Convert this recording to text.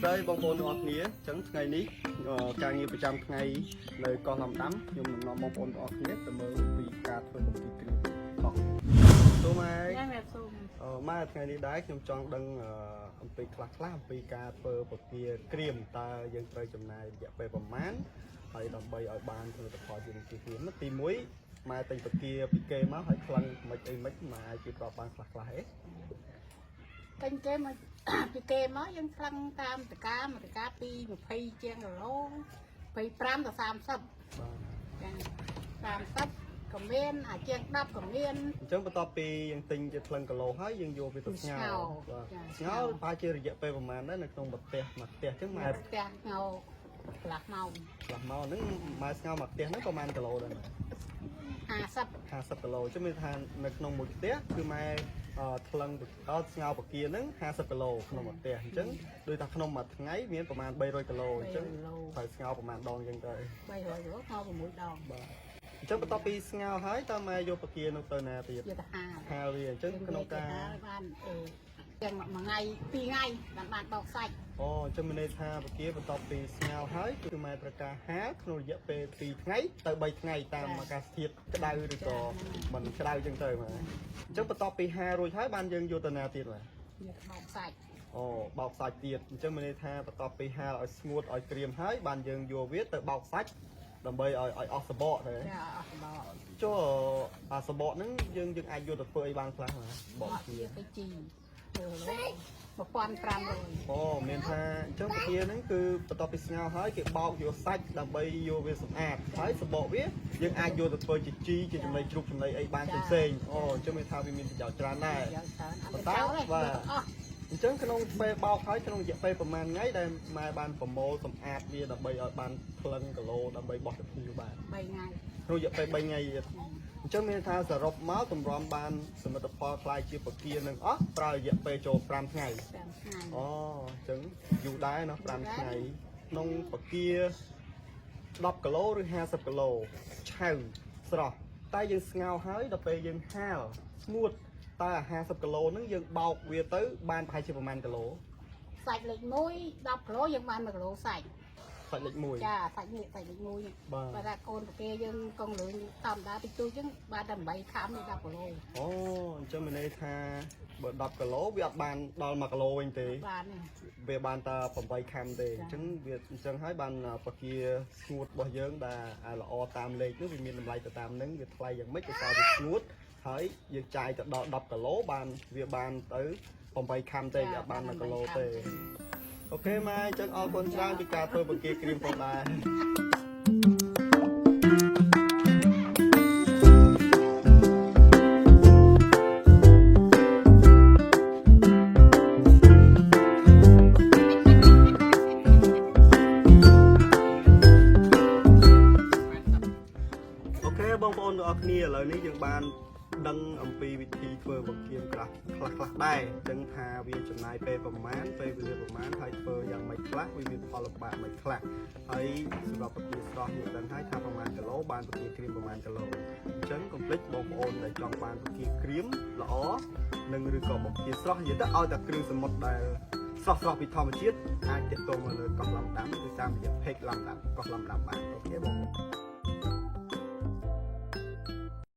ស្តីបងប្អូនទាំងអស់គ្នាអញ្ចឹងថ្ងៃនេះការងារប្រចាំថ្ងៃនៅកោះឡំដាំខ្ញុំនឹងនាំបងប្អូនទាំងអស់គ្នាទៅមើលពីការធ្វើបង្គាក្រៀមតោះចូលមក ញ៉ាំសូម ម៉ែថ្ងៃនេះដែរខ្ញុំចង់ដឹងអំពីខ្លះខ្លះអំពីការធ្វើបង្គាក្រៀមតើយើងត្រូវចំណាយរយៈពេលប្រមាណហើយដើម្បីឲ្យបានផលិតផលជាបង្គាក្រៀមនោះទី1ម៉ែទិញបង្គាពីគេមកហើយក្លឹងមិនអីមិនម៉ែអាចជិះប្រាប់បានខ្លះខ្លះហេ ទិញគេមក ពីគេមកយើងថ្លឹងតាមតកាមួយតកាពី20ជាងគីឡូ25ទៅ30 បាទ ចា30ក៏មានអាជាង10ក៏មាន អញ្ចឹងបន្ទាប់ពីយើងទិញជាថ្លឹងគីឡូហើយយើងយកវាទៅស្ងោរ ស្ងោរ បាទ ចា ស្ងោរប្រហែលជារយៈពេលប្រហែលដែរនៅក្នុងប្រទេសមួយផ្ទះអញ្ចឹងម៉ែ ផ្ទះស្ងោរកន្លះម៉ោង ខ្លះមកហ្នឹងម៉ែស្ងោរមួយផ្ទះហ្នឹងប្រហែលគីឡូដែរម៉ែ 50 50គីឡូអញ្ចឹងមានថានៅក្នុងមួយផ្ទះគឺម៉ែថ្លឹងស្ងោរបង្គាហ្នឹង50គីឡូក្នុងមួយផ្ទះអញ្ចឹងដូចថាក្នុងមួយថ្ងៃមានប្រហែល300គីឡូអញ្ចឹង 300គីឡូ ត្រូវស្ងោរប្រហែលដងអញ្ចឹងទៅ 300គីឡូស្ងោរ6ដង បាទអញ្ចឹងបន្ទាប់ពីស្ងោរហើយតើម៉ែយកបង្គានោះទៅណាទៀត យកទៅហាល ហាលវាអញ្ចឹងក្នុងការ ហាលបានអឺទាំងមួយថ្ងៃពីរថ្ងៃបានបានបោកសាច់ អូអញ្ចឹងមានន័យថាបង្គាបន្ទាប់ពីស្ងោរហើយគឺម៉ែប្រកាសហាលក្នុងរយៈពេល2ថ្ងៃទៅ3ថ្ងៃតាមអាកាសធាតុក្តៅឬក៏មិនក្តៅអញ្ចឹងទៅបាទអញ្ចឹងបន្ទាប់ពីហាលរួចហើយបានយើងយកទៅណាទៀតបាទ យកទៅបោកសាច់ អូបោកសាច់ទៀតអញ្ចឹងមានន័យថាបន្ទាប់ពីហាលឲ្យស្ងួតឲ្យក្រៀមហើយបានយើងយកវាទៅបោកសាច់ដើម្បីឲ្យឲ្យអស់សបកទៅ ចាអស់សបក ចុះអាសបកហ្នឹងយើងយើងអាចយកទៅធ្វើអីបានខ្លះបាទបកជា ទៅជីគីឡូ1500 អូមានថាអញ្ចឹងពគាហ្នឹងគឺបន្ទាប់ពីស្ងោរហើយគេបោកយកសាច់ដើម្បីយកវាសម្អាតហើយសបកវាយើងអាចយកទៅធ្វើជាជីជាចំណីជ្រូកចំណីអីបានផ្សេងៗអូអញ្ចឹងមានថាវាមានប្រយោជន៍ច្រើនដែរ យ៉ាងច្រើនអត់ ប៉ុន្តែ ទៅចោលទេ បាទ យកទាំងអស់ អញ្ចឹងក្នុងពេលបោកហើយក្នុងរយៈពេលប្រហែលថ្ងៃដែលម៉ែបានប្រមូលសម្អាតវាដើម្បីឲ្យបានក្លឹងគីឡូដើម្បីបោះទៅភ្ញៀវបាន 3ថ្ងៃ ក្នុងរយៈពេល3ថ្ងៃទៀតអញ្ចឹងមានថាសរុបមកតម្រាំបានសមិទ្ធផលខ្លាយជាពគានឹងអស់ប្រើរយៈពេលចូល5ថ្ងៃ 5ថ្ងៃ អូអញ្ចឹងយូរដែរណោះ5ថ្ងៃក្នុងពគា10គីឡូឬ50គីឡូឆៅស្រស់តែយើងស្ងោរហើយដល់ពេលយើងហាលស្ងួតតើអា50គីឡូហ្នឹងយើងបោកវាទៅបានប្រហែលជាប្រហែលគីឡូ សាច់លេខ1 10គីឡូយើងបាន1គីឡូសាច់ សាច់លេខ1 ចាសាច់នេះសាច់លេខ1នេះ បាទ បើថាកូនប្រគេយើងកងលឿងធម្មតាតិចតួចចឹងបានតែ8ខាំនេះ10គីឡូ អូអញ្ចឹងមានន័យថាបើ10គីឡូវាអត់បានដល់1គីឡូវិញទេ បាននេះ វាបានតែ8ខាំទេ ចា អញ្ចឹងវាអញ្ចឹងហើយបានពគាស្ងួតរបស់យើងដែលអាល្អតាមលេខនោះវាមានតម្លៃទៅតាមហ្នឹងវាថ្លៃយ៉ាងម៉េចទៅតើវាស្ងួតហើយយើងចាយទៅដល់10គីឡូបានវាបានទៅ8ខាំទេវាអត់បាន1គីឡូទេ OK ម៉ែអញ្ចឹងអរគុណច្រើនពីការធ្វើបង្គាក្រៀមផងដែរ OK បងប្អូនទាំងអស់គ្នាឥឡូវនេះយើងបានដឹងអំពីវិធីធ្វើបង្គាខ្លះខ្លះខ្លះដែរអញ្ចឹងថាវាចំណាយពេលប្រមាណពេលវេលាប្រមាណហើយធ្វើយ៉ាងម៉េចខ្លះវាមានផលលំបាកម៉េចខ្លះហើយសម្រាប់បង្គាស្រស់យើងដឹងហើយថាប្រមាណគីឡូបានបង្គាក្រៀមប្រមាណគីឡូអញ្ចឹងកុំភ្លេចបងប្អូនដែលចង់បានបង្គាក្រៀមល្អនិងឬក៏បង្គាស្រស់និយាយទៅឲ្យតែគ្រឿងសមុទ្រដែលស្រស់ស្រស់ពីធម្មជាតិអាចទាក់ទងមកលើកោះឡំដាំឬតាមរយៈ page ឡំដាំកោះឡំដាំបាន OK បងប្អូន